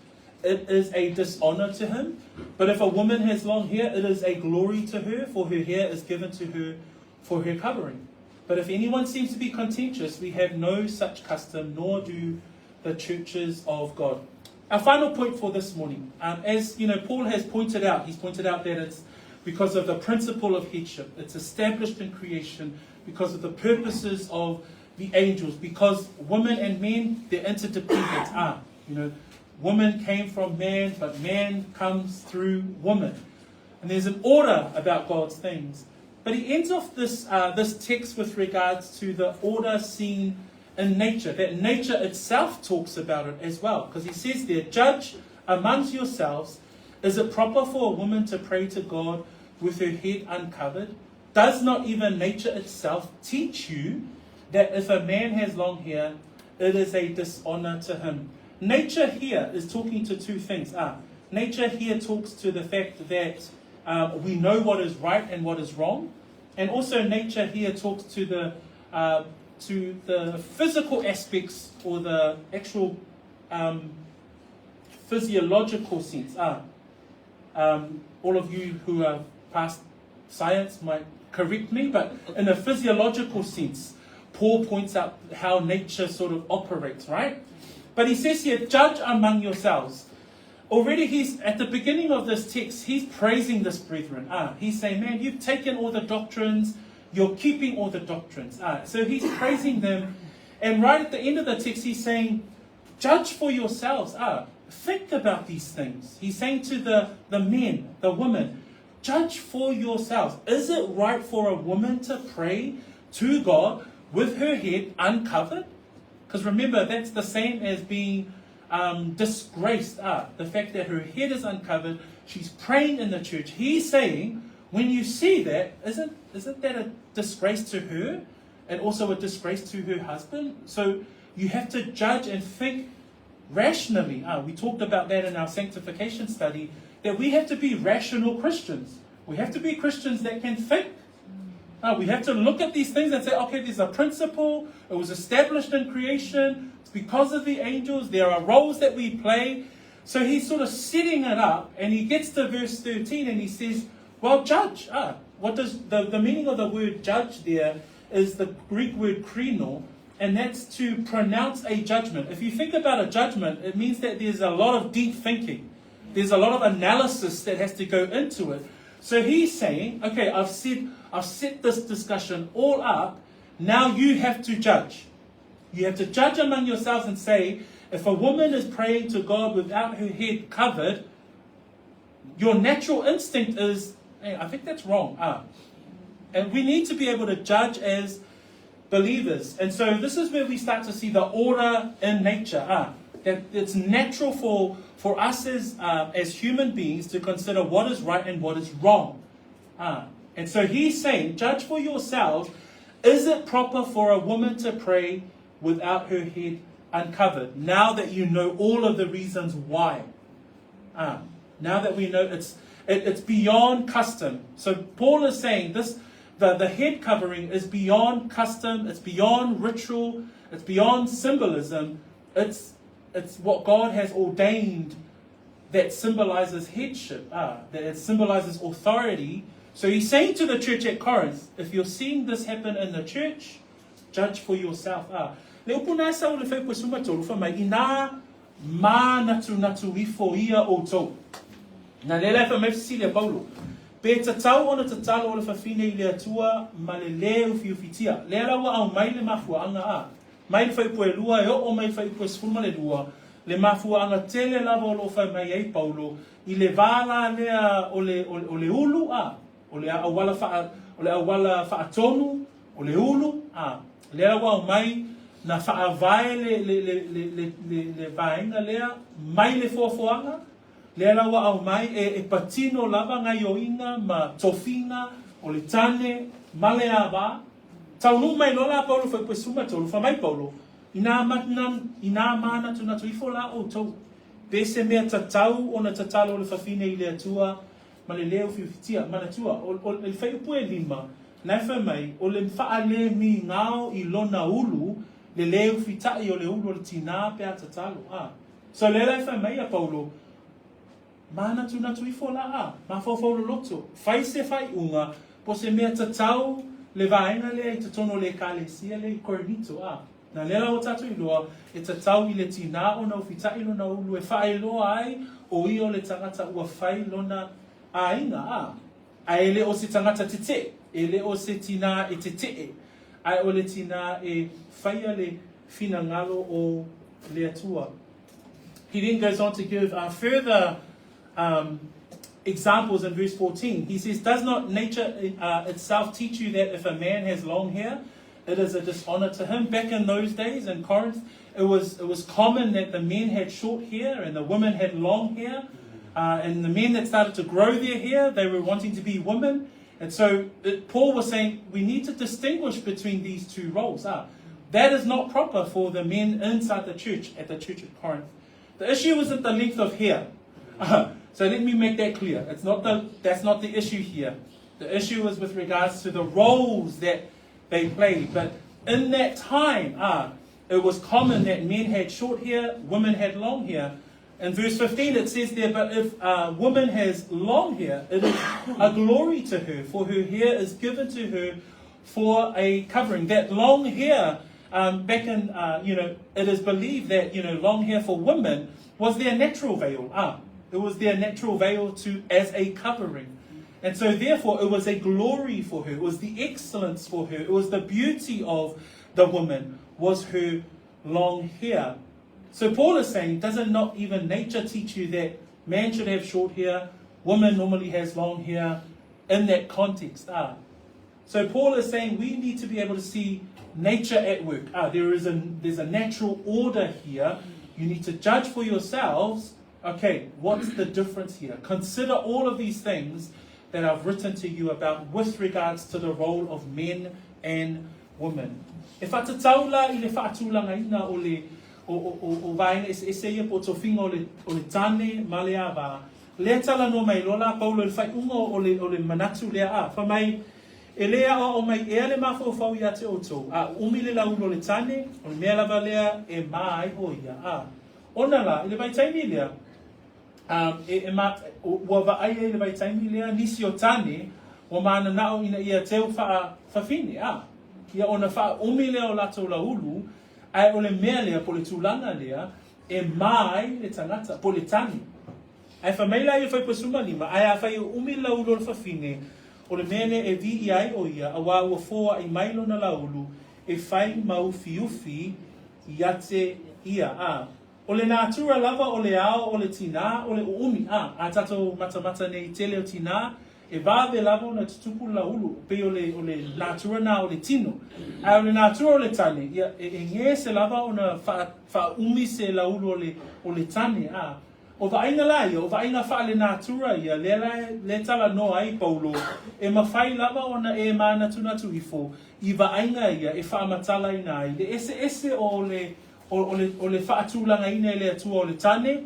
it is a dishonor to him? But if a woman has long hair, it is a glory to her, for her hair is given to her for her covering. But if anyone seems to be contentious, we have no such custom, nor do the churches of God. Our final point for this morning, as you know, Paul has pointed out, he's pointed out that it's because of the principle of headship. It's established in creation because of the purposes of the angels, because women and men, they're interdependent. Ah, you know, woman came from man, but man comes through woman. And there's an order about God's things. But he ends off this, this text with regards to the order seen in nature, that nature itself talks about it as well. Because he says there, Judge amongst yourselves, is it proper for a woman to pray to God with her head uncovered? Does not even nature itself teach you that if a man has long hair, it is a dishonor to him? Nature here is talking to two things. Ah, nature here talks to the fact that we know what is right and what is wrong. And also nature here talks to the, to the physical aspects or the actual physiological sense. Ah, all of you who are past science might correct me, but in a physiological sense, Paul points out how nature sort of operates, right? But he says here, judge among yourselves. Already he's, at the beginning of this text, he's praising this brethren. Ah, he's saying, man, you've taken all the doctrines, you're keeping all the doctrines. Ah, so he's praising them. And right at the end of the text, he's saying, judge for yourselves. Ah, think about these things. He's saying to the, the men, the women, judge for yourselves. Is it right for a woman to pray to God with her head uncovered? Because remember, that's the same as being disgraced. Ah, the fact that her head is uncovered, she's praying in the church. He's saying, when you see that, isn't, isn't that a disgrace to her and also a disgrace to her husband? So you have to judge and think rationally. Ah, we talked about that in our sanctification study, that we have to be rational Christians. We have to be Christians that can think. We have to look at these things and say, okay, there's a principle. It was established in creation. It's because of the angels. There are roles that we play. So he's sort of setting it up, and he gets to verse 13 and he says, well, judge. What does the, the meaning of the word judge there is the Greek word krino, and that's to pronounce a judgment. If you think about a judgment, it means that there's a lot of deep thinking. There's a lot of analysis that has to go into it. So he's saying, okay, I've said, I've set this discussion all up. Now you have to judge. You have to judge among yourselves and say, if a woman is praying to God without her head covered, your natural instinct is, hey, I think that's wrong. Ah. And we need to be able to judge as believers. And so this is where we start to see the order in nature. Ah, that it's natural for, for us as, as human beings to consider what is right and what is wrong. Ah, and so he's saying, judge for yourselves, is it proper for a woman to pray without her head uncovered? Now that you know all of the reasons why. Ah, now that we know it's, it, it's beyond custom. So Paul is saying this, the, the head covering is beyond custom, it's beyond ritual, it's beyond symbolism. It's, it's what God has ordained that symbolizes headship, ah, that it symbolizes authority. So he's saying to the church at Corinth, if you're seeing this happen in the church, judge for yourself. Ah. Le upu nā sa o le whai suma tolu wha mai, ina mā natu natu ifo ia o tau. Na le lai wha mai le Paulo. Pe tatau ona tatalo o le whawhine i le atua ma le le ufi ufitia. Le ala ua au mai le mafua anga a. Mai le whai lua e o mai whai pue sefulu ma le lua. Le mafua anga tele lava o lo whai mai ai Paulo. I le vala lea o le, o, o le ulu a. O le auala wha, o le auala whaatonu, o le ulu a. Le ala ua au mai na whaavae le, le, le, le, le, le, le vaenga lea, mai le fuafuaga, lea la ua aumai e, e patino lava gaioiga ma tofiga o le tane ma le avā taunuu mai loa la Paulo fuaiupu e 13 fai mai Paulo inā matna inā manatunatu ifo la outou pe se mea tatau ona tatalo o le fafine i le Atua ma le lē ufiufitia manatua o, o le fuaiupu e 5 na e fai mai o le faalē migao i lona ulu. le lē ufitaʻi o le ulu o le tinā pe a tatalo. A. So lea la e fai mai a Paulo, Mānatunatu ifo la a, mafaufau loloto, fai se faaiuga po se mea tatau le vaega lea i totonu o le Ekalesia lea i Korinito, a. Na lea la ua tatou iloa, e tatau i le tinā ona ufitaʻi lona ulu e faailoa ai o ia o le tagata ua fai lona aiga, a. Ae e le o se tagata tetee, e le o se tinā e tetee, ae o le tinā e faia le finagalo o le Atua. He then goes on to give uh, further um, examples in verse 14. He says, Does not nature uh, itself teach you that if a man has long hair, it is a dishonor to him? Back in those days in Corinth, it was, it was common that the men had short hair and the women had long hair. Uh, and the men that started to grow their hair, they were wanting to be women. And so it, Paul was saying we need to distinguish between these two roles. Ah, that is not proper for the men inside the church at the church at Corinth. The issue isn't the length of hair. so let me make that clear. It's not the, that's not the issue here. The issue is with regards to the roles that they played. But in that time, ah, it was common that men had short hair, women had long hair. In verse 15, it says there, But if a woman has long hair, it is a glory to her, for her hair is given to her for a covering. That long hair, um, back in, uh, you know, it is believed that, you know, long hair for women was their natural veil. Ah, it was their natural veil to as a covering. And so, therefore, it was a glory for her. It was the excellence for her. It was the beauty of the woman, was her long hair. So Paul is saying, doesn't not even nature teach you that man should have short hair, woman normally has long hair in that context? Ah. So Paul is saying we need to be able to see nature at work. Ah, there is a, there's a natural order here. You need to judge for yourselves. Okay, what's the difference here? Consider all of these things that I've written to you about with regards to the role of men and women. E whatatau la i le whaatūlangaina o le o, o, o, o vaega eseese ia po o tofiga o le, o le tane ma le ava. Lea talanoa mai loa la Paulo i le faaiuga o le, o le manatu lea a, fai mai, E lē aoao mai ea le mafaufau iā te outou, a umi le lauulu o le tane, o le mea lava lea e mā ai o ia, a. Ona la, i le vaitaimi lea, a, e, e ma, ua vaai ai i le vaitaimi lea nisi o tane ua mananao ina ia teu faafafine, a. Ia ona faaumi lea o latou lauulu, ae o le mea lea, po o le tulaga lea, e mā ai le tagata, po o le tane. Ae fai mai la ia 15, Ae afai e umi le lauulu o le fafine, o le mea lea e viia ai ʻo ia, auā ua foaʻi mai lona lauulu e fai ma ufiufi ia te ia. A o le natura lava o le ao o le tinā o le ʻuʻumi, a a tatou matamata nei i tele o tinā, e vave lava ona tutupu le lauulu, pei o le, o le natura nā o le tino. Ae o le natura o le tane, ia, e, e gese lava ona faa, faaʻumi se lauulu o le, o le tane, a O vaaiga la ia, o vaaiga faalenatura ia, lea la e talanoa ai Paulo, e mafai lava ona e mānatunatu ifo i vaaiga ia e faamatalaina ai le eseese o le, o, o le, o le faatulagaina e le Atua o le tane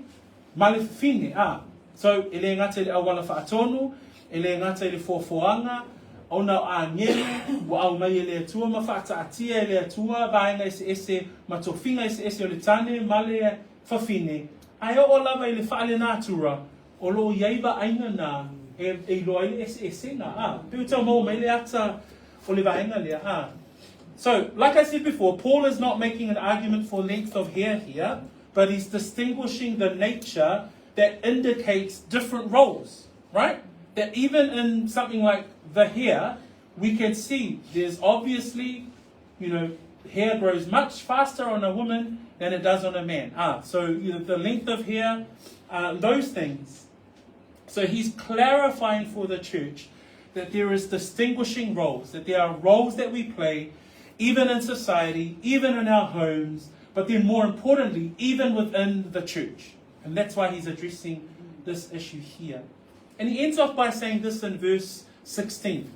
ma le fafine. A, so, e le gata i le auala faatonu, e le gata i le foafoaga, ona o agelu ua aumai e le Atua ma faataatia e le Atua vaega eseese ma tofiga eseese o le tane ma le fafine, ae oo lava i le faalenatura, o lo o i ai vaaiga na e, e iloa ai le eseesega. A, pei ua tau maua mai le ata o le vaega lea. A. So, like I said before, Paul is not making an argument for length of hair here, but he's distinguishing the nature that indicates different roles, right? That even in something like the hair, we can see there's obviously you know, hair grows much faster on a woman than it does on a man. Ah, so you know, the length of hair, uh, those things. So he's clarifying for the church that there is distinguishing roles, that there are roles that we play, even in society, even in our homes, but then more importantly, even within the church. And that's why he's addressing this issue here. And he ends off by saying this in verse 16.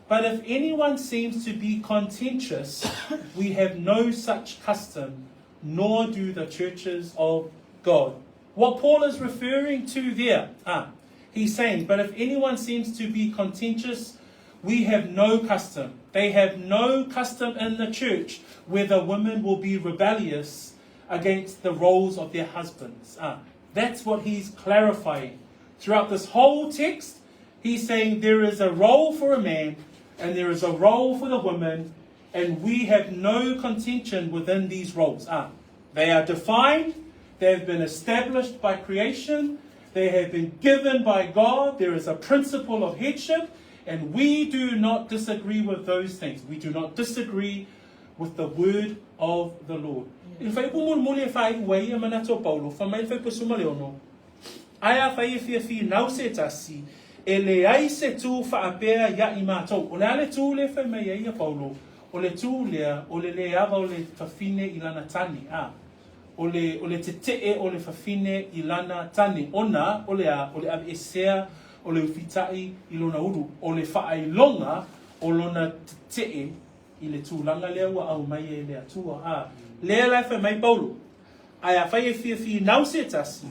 But if anyone seems to be contentious, we have no such custom, nor do the churches of God. What Paul is referring to there, ah, he's saying, but if anyone seems to be contentious, We have no custom. They have no custom in the church where the women will be rebellious against the roles of their husbands. Ah, that's what he's clarifying. Throughout this whole text, he's saying there is a role for a man and there is a role for the woman, and we have no contention within these roles. Ah, they are defined, they have been established by creation, they have been given by God. There is a principle of headship, and we do not disagree with those things. We do not disagree with the word of the Lord. I le fuaiupu mulimuli e faaiu ai ia manatu o Paulo, fai mai le fuaiupu e 16, Ae afai e fia finau se tasi, e leai se tū faapea ia i matou. O le a le tū lea e fai mai ai ia Paulo? O le tū lea, o le le ava o le fafine i lana tane, a. O le, o le tetee o le fafine i lana tane, ona o le a, o le aveesea o le ufitai i lona ulu, o le faailoga o lona tetee i le tulaga lea ua aumai e le Atua. A lea la e fai mai Paulo, Ae afai e fia finau se tasi,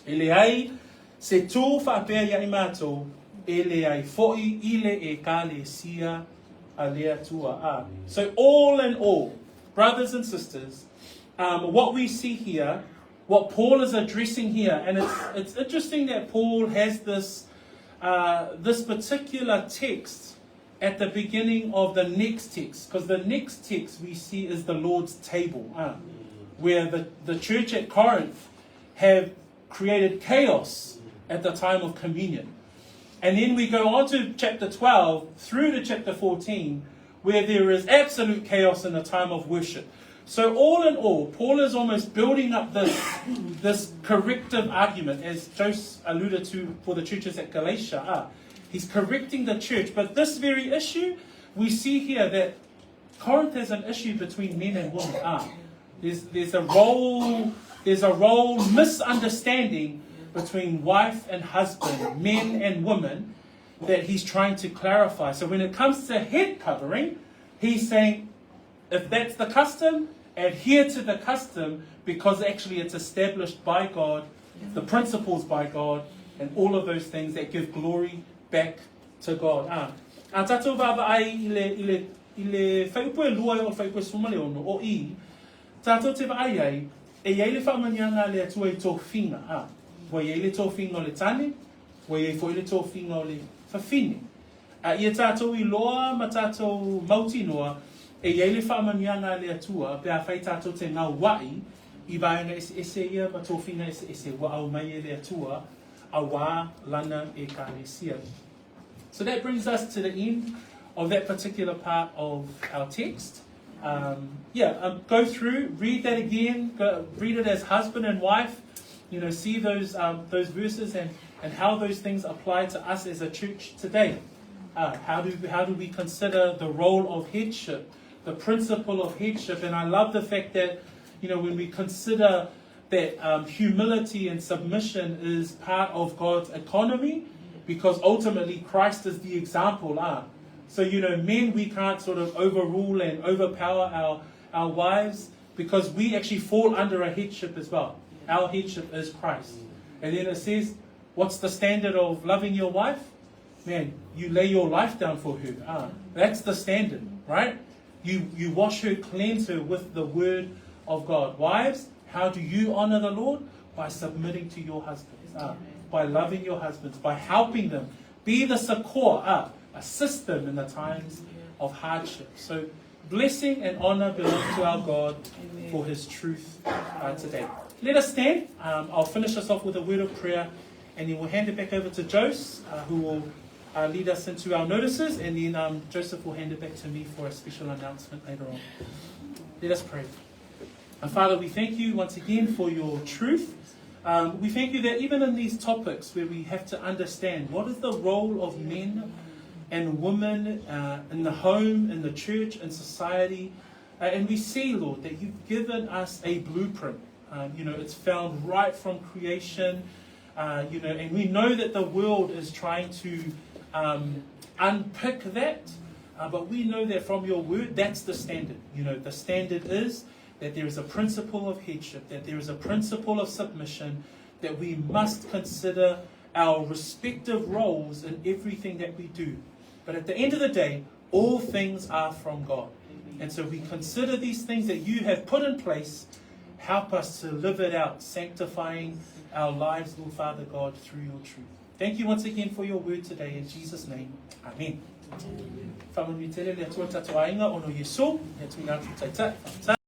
e leai se tū faapea ia i matou, e leai foi i le Ekalesia a le Atua. A So all in all, brothers and sisters, um, what we see here, what Paul is addressing here, and it's, it's interesting that Paul has this, uh, this particular text at the beginning of the next text, because the next text we see is the Lord's table, uh, where the, the church at Corinth have created chaos at the time of communion. And then we go on to chapter 12 through to chapter 14, where there is absolute chaos in the time of worship. So, all in all, Paul is almost building up this, this corrective argument, as Jose alluded to for the churches at Galatia. Ah, he's correcting the church. But this very issue, we see here that Corinth has an issue between men and women. Ah, there's, there's, a role, there's a role misunderstanding between wife and husband, men and women, that he's trying to clarify. So when it comes to head covering, he's saying, if that's the custom, adhere to the custom because actually it's established by God, the principles by God, and all of those things that give glory back to God. Ah, a tātou vaavaai i le, i le, i le fuaiupu e lua e o le fuaiupu e 16, o i, tātou te vaai ai, e i ai le whaamanianga a le Atua i tofiga, ah, ua i ai le tofiga o le tane, ua i ai foi le tofiga o le fafine. A ia tātou iloa ma tātou mautinoa, e i ai le faamanuiaga a le Atua pe afai tātou te ngauaʻi i vaega eseese ia ma tofiga eseese ua aumai e le Atua auā lana Ekalesia. So that brings us to the end of that particular part of our text. Um, yeah, um, go through, read that again, go, read it as husband and wife. You know, see those, um, those verses and, and how those things apply to us as a church today. Uh, how, do, how do we consider the role of headship, the principle of headship? And I love the fact that, you know, when we consider that um, humility and submission is part of God's economy, because ultimately Christ is the example. Ah. So, you know, men, we can't sort of overrule and overpower our, our wives because we actually fall under a headship as well. Our headship is Christ. And then it says, what's the standard of loving your wife? Man, you lay your life down for her. Ah, that's the standard, right? You, you wash her, cleanse her with the word of God. Wives, how do you honor the Lord? By submitting to your husbands, ah, by loving your husbands, by helping them. Be the succor, ah, assist them in the times of hardship. So, blessing and honor belong to our God for his truth uh, today. Let us stand. Um, I'll finish us off with a word of prayer and then we'll hand it back over to Jose, uh, who will uh, lead us into our notices, and then um, Joseph will hand it back to me for a special announcement later on. Let us pray. And uh, Father, we thank you once again for your truth. Um, we thank you that even in these topics where we have to understand what is the role of men and women uh, in the home, in the church, in society, uh, and we see, Lord, that you've given us a blueprint. Uh, you know, it's found right from creation. Uh, you know, and we know that the world is trying to um, unpick that, uh, but we know that from your word, that's the standard. You know, the standard is that there is a principle of headship, that there is a principle of submission, that we must consider our respective roles in everything that we do. But at the end of the day, all things are from God. And so we consider these things that you have put in place. Help us to live it out, sanctifying our lives, Lord Father God, through your truth. Thank you once again for your word today. In Jesus' name, amen. Whamanui tele le Atua tatou aiga ona o Iesu, e tuina atu taitai.